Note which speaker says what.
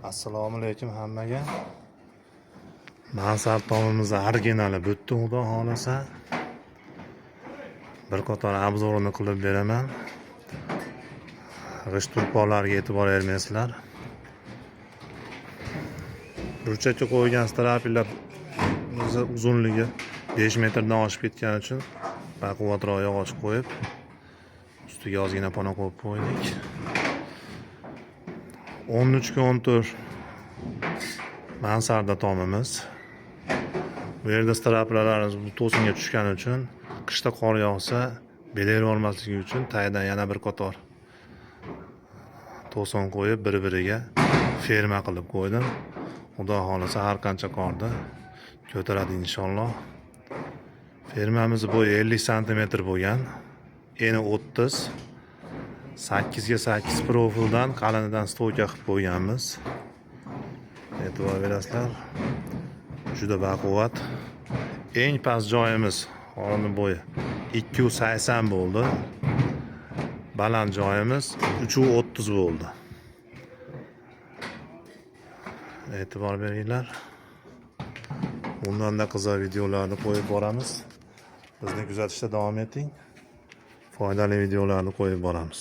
Speaker 1: Assalomu alaykum hammaga. Mansard tomimizni originali bitdi, xudo xohlasa. Bir qator обзор ini qilib beraman. G'isht tulporlarga e'tibor bermaysizlar. Burchakka qo'ygan стропила uzunligi 5 metrdan oshib ketgani uchun baquvvatroq yog'och qo'yib, ustiga ozgina pona qo'yib qo'ydik. 13 ga 14 mansarda tomimiz. Bu yerda стропила larimiz bu to'singa tushgani uchun, qishda qor yog'sa belayvermasligi olmasligi uchun tagidan yana bir qator to'sin qo'yib, bir biriga ferma qilib qo'ydim. Xudo xohlasa, har qancha qorni ko'taradi inshaalloh. Fermamiz bo'yi 50 santimetr bo'lgan, eni 30, 8 ga 8 profildan qalinidan стойка qilib qo'yganmiz. E'tibor berasizlar, juda baquvvat. Eng past joyimiz xonani bo'yi 280 bo'ldi, baland joyimiz 330 bo'ldi. E'tibor beringlar. Bundanda qiziq videolarni qo'yib boramiz. Bizni kuzatishda davom eting, foydali videolarni qo'yib boramiz.